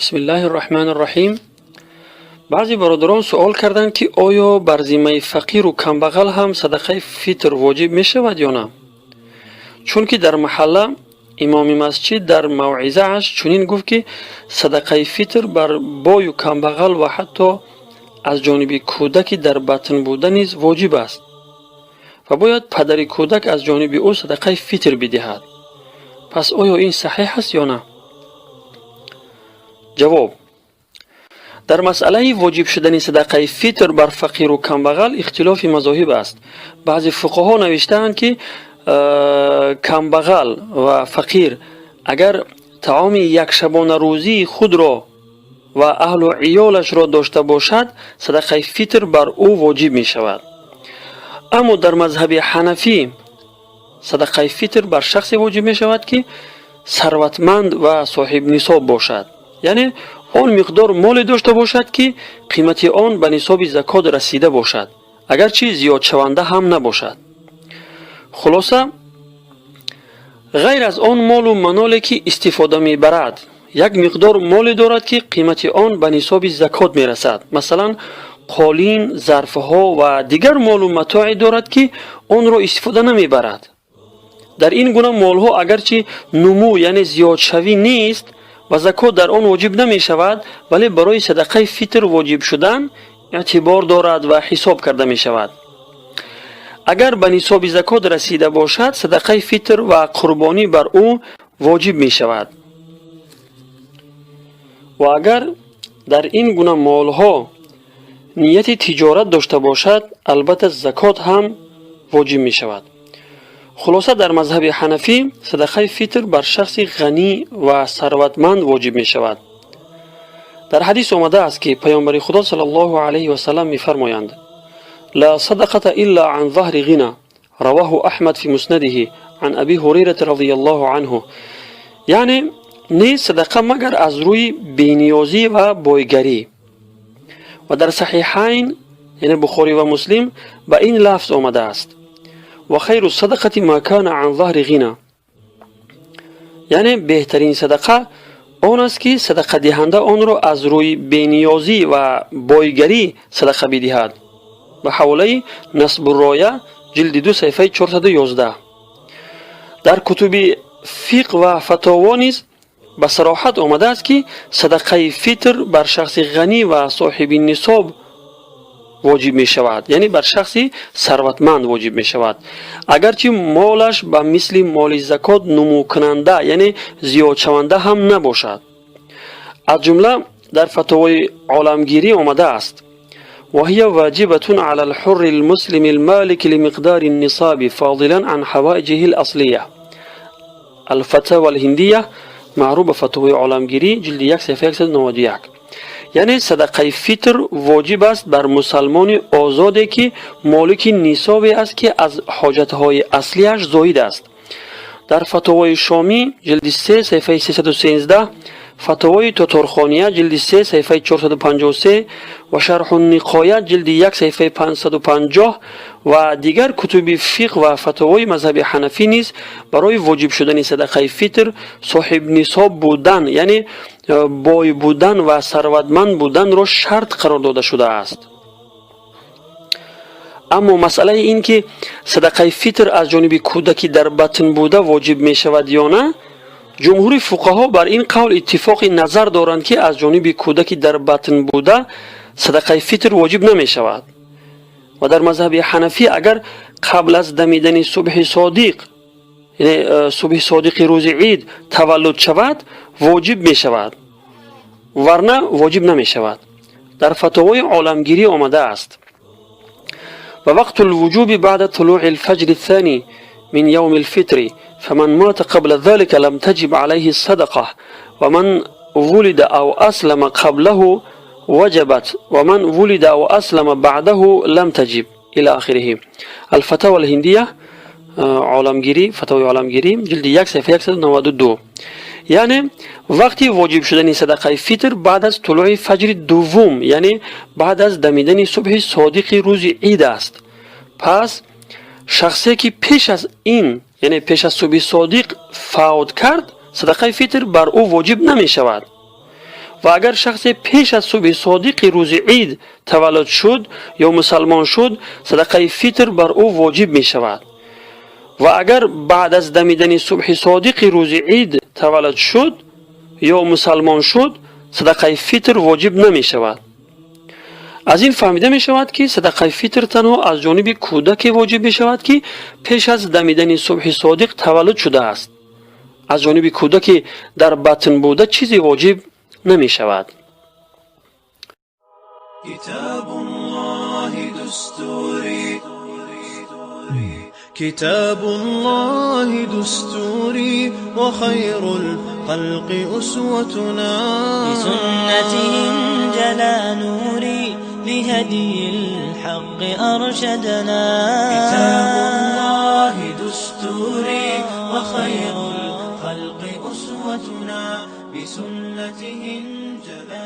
Бисмиллаҳи рраҳмани рраҳим. Баъзе бародарон суол карданд, ки оё бар зиммаи фақиру камбағал ҳам садақаи фитр воҷиб мешавад ё на, чунки дар маҳалла имоми масҷид дар мавъизааш чунин гуфт, ки садақаи фитр бар бою камбағал ва ҳатто аз ҷониби кӯдаки дар батн буда низ воҷиб аст ва бояд падари кӯдак аз ҷониби ӯ садақаи фитр бидиҳад. Пас оё ин саҳеҳ аст ё на? Ҷавоб: дар масъалаи воҷиб шудани садақаи фитр бар фақиру камбағал ихтилофи мазоҳиб аст. Баъзе фуқаҳо навиштаанд, ки камбағал ва фақир агар таоми якшабонарӯзии худро ва аҳлу иёлашро дошта бошад, садақаи фитр бар ӯ воҷиб мешавад. Аммо дар мазҳаби ҳанафӣ садақаи фитр бар шахсе воҷиб мешавад, ки сарватманд ва соҳибнисоб бошад, яъне он миқдор моле дошта бошад, ки қимати он ба нисоби закот расида бошад, агарчи зиёдшаванда ҳам набошад. Хулоса, ғайр аз он молу маноле, ки истифода мебарад, як миқдор моле дорад, ки қимати он ба нисоби закот мерасад. Масалан, қолин, зарфҳо ва дигар молу матоъе дорад, ки онро истифода намебарад. Дар ин гуна молҳо агарчи нумӯ, яъне зиёдшавӣ нест ва закот дар он воҷиб намешавад, вале барои садақаи фитр воҷиб шудан эътибор дорад ва ҳисоб карда мешавад. Агар ба нисоби закот расида бошад, садақаи фитр ва қурбонӣ бар ӯ воҷиб мешавад. Ва агар дар ин гуна молҳо нияти тиҷорат дошта бошад, албатта закот ҳам воҷиб мешавад. Хулоса, дар мазҳаби ҳанафӣ садақаи фитр бар шахси ғанӣ ва сарватманд воҷиб мешавад. Дар ҳадис омадааст, ки Паёмбари Худо саллаллоҳу алайҳи васалам мефармоянд: "لا صدقة إلا عن ظهر غنى". رواه أحمد في مسنده عن أبي هريرة رضي الله عنه. Яъне нест садақа, магар аз рӯи бениёзӣ ва бойгарӣ. Ва дар Саҳиҳайн, яъне Бухорӣ ва Муслим, ба ин лафз омадааст: "وخير الصدقة ما كان عن ظهر غنى". Яъне беҳтарин садақа он аст, ки садақадиҳанда онро аз рӯи бениёзӣ ва бойгарӣ садақа бидиҳад. Ба ҳаволаи Насбурроя, ҷилди 2, саҳифаи 411. Дар кутуби фиқҳ ва фатово низ ба сароҳат омадааст, ки садақаи фитр бар шахси ғанӣ ва соҳиби нисоб воҷиб мешавад, яъне бар шахси сарватманд воҷиб мешавад, агарчи молаш ба мисли моли закот нумӯкунанда, яъне зиёдшаванда ҳам набошад. Аз ҷумла дар Фатовои Оламгирӣ омадааст: وهي واجبة على الحر المسلم المالك لمقدار النصاب فاضلا عن حوائجه الأصلية. الفتاوى الهندية، معروف به Фатвои Оламгирӣ, ҷилди 1, саҳифаи 191. Яъне садақаи фитр воҷиб аст бар мусалмони озоде, ки молики нисобе аст, ки аз ҳоҷатҳои аслиаш зоид аст. Дар Фатовои Шомӣ, ҷилди 3, саҳифаи 313, Фатовои Тоторхония, ҷилди 3, саҳифаи 453 ва Шарҳу Ниқоя, ҷилди 1, саҳифаи 550 ва дигар кутуби фиқҳ ва фатовои мазҳаби ҳанафӣ низ барои воҷиб шудани садақаи фитр соҳибнисоб будан, яъне бой будан ва сарватманд буданро шарт қарор дода шудааст. Аммо масъалаи ин ки садақаи фитр аз ҷониби кӯдаки дар батн буда воҷиб мешавад ё на, ҷумҳури фуқаҳо бар ин қавл иттифоқи назар доранд, ки аз ҷониби кӯдаки дар батн буда садақаи фитр воҷиб намешавад. Ва дар мазҳаби ҳанафӣ агар қабл аз дамидани субҳи содиқ, яъне субҳи содиқи рӯзи ид таваллуд шавад, воҷиб мешавад, варна воҷиб намешавад. Дар Фатовои Оламгирӣ омадааст: ووقت الوجوب بعد طلوع الفجر الثاني من يوم الفطر، فمن مات قبل ذلك لم تجب عليه الصدقة، ومن ولد أو أسلم قبله وجبت، ومن ولد أو أسلم بعده لم تجب، إلى آخره. الفتاوى الهندية، Оламгирӣ, Фатавои Оламгирӣ, ҷилди 1, саҳифаи 192. Яъне вақти воҷиб шудани садақаи фитр баъд аз тулӯи фаҷри дуввум, яъне баъд аз дамидани субҳи содиқи рӯзи ид аст. Пас шахсе, ки пеш аз ин, яъне пеш аз субҳи содиқ фавт кард, садақаи фитр бар ӯ воҷиб намешавад. Ва агар шахсе пеш аз субҳи содиқи рӯзи ид таваллуд шуд ё мусалмон шуд, садақаи фитр бар ӯ воҷиб мешавад. Ва агар баъд аз дамидани субҳи содиқи рӯзи ид таваллуд шуд ё мусалмон шуд, садақаи фитр воҷиб намешавад. Аз ин фаҳмида мешавад, ки садақаи фитр танҳо аз ҷониби кӯдаке воҷиб мешавад, ки пеш аз дамидани субҳи содиқ таваллуд шудааст. Аз ҷониби кӯдаке дар батн буда чизе воҷиб намешавад. كتاب الله دستوري، كتاب الله دستوري، وخير الخلق أسوتنا. بسنته انجلى نوري، لهدي الحق أرشدنا. كتاب الله دستوري، وخير الخلق أسوتنا، بسنته انجلى